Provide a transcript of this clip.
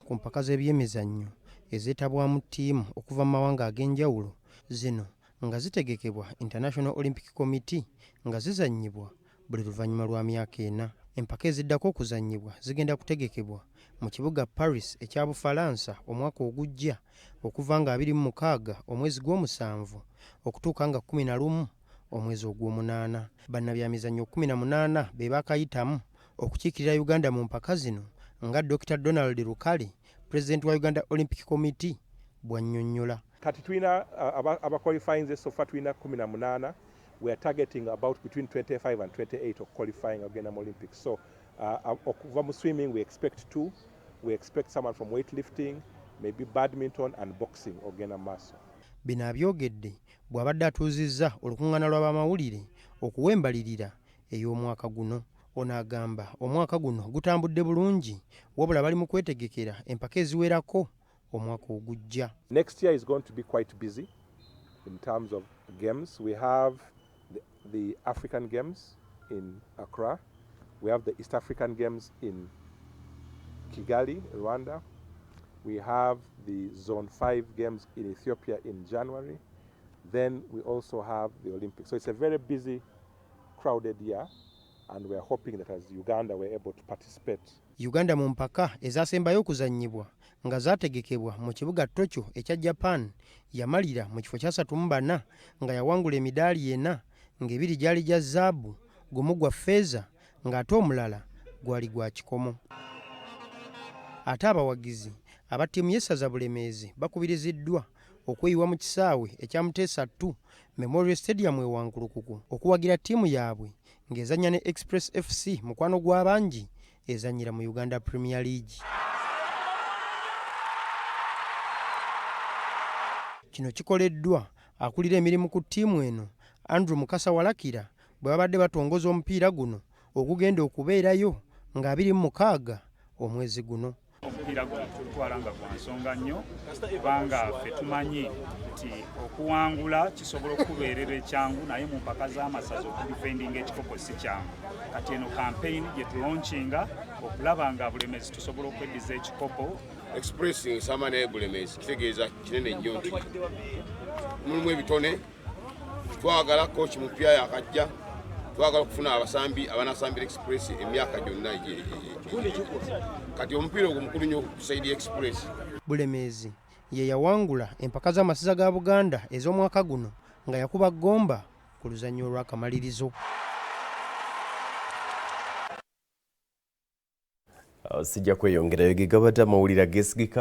ku mpaka z'ebyemizannyo ezeetabwamu ttiimu okuva mu mawanga ag'enjawulo zino nga zitegekebwa International Olympic Committee nga zizannyibwa buli luvannyuma lwa myaka ena. Empaka eziddako okuzannyibwa zigenda kutegekebwa mu kibuga Paris ekya Bufalansa omwaka ogujja okuva nga 26 omwezi gw'omusanvu okutuuka nga 11 omwezi ogw'omunaana. Bannabyamizannyo 18 be baakayitamu okukiikirira Uganda mu mpaka zino nga Dokita Donald Rukare, pulezidenti wa Uganda Olympic Committee bw'annyonnyola. Kati tulina abaqualifyinze so far tulina 18. We are targeting about between 25 and 28 okuqualifying okugenda mu Olympics. So okuva mu swimming we expect 2, we expect someone from weightlifting, maybe badminton and boxing okugenda mu maaso. Bino abyogedde bw'abadde atuuzizza olukungaana lw'abamawulire okuwa embalirira ey'omwaka guno. Ono agamba omwaka guno gutambudde bulungi wabula bali mu kwetegekera empaka eziwerako omwaka ogujja. Next year is going to be quite busy in terms of games. We have the African Games in Accra. We have the East African Games in Kigali, Rwanda. We have the Zone 5 Games in Ethiopia in January. Then we also have the Olympics. So it's a very busy, crowded year, and we are hoping that as Uganda we're able to participate. Uganda mu mpaka ezasembayo okuzannyibwa nga zaategekebwa mu kibuga Tokyo ekya Japan yamalira mu kifo kya 34 nga yawangula emidaali ena ng'ebiri gyali gya zaabu, gumu gwa ffeeza ng'ate omulala gwali gwa kikomo. Ate abawagizi aba ttiimu y'essaza Bulemeezi bakubiriziddwa okweyiwa mu kisaawe ekya Muteesa 2 Memorial Stadium e Wankulukuku okuwagira ttiimu yaabwe ng'ezannya ne Express FC mukwano gw'abangi ezannyira mu Uganda Premier League. Kino kikoleddwa akulira emirimu ku ttiimu eno Andrew Mukasa Walakira bwe babadde batongoza omupiira guno ogugenda okubeerayo nga 26 omwezi guno. Omupiira guno tutwala nga gwa nsonga nnyo kubanga ffe tumanyi nti okuwangula kisobola okubeerera ekyangu naye mu mpaka z'amasaza okudifendinga ekikopo si kyangu. Kati eno campaign gye tulonkinga okulaba nga Bulemezi tusobola okweddiza ekikopo. Express nsamba naye Bulemezi kitegeeza kinene nnyo nti mulimu ebitone. Twagala coach mupya yakajja, twagala okufuna abasambi abanasambira Express emyaka gyonna. Kati omupiira ogwo mukulu nnyo ku side Express. Bulemeezi ye yawangula empaka z'amasaza ga Buganda ez'omwaka guno nga yakuba Gomba ku luzannya olw'akamalirizo. Sijja kweyongerayo ge gabadde amawulire ageesigika.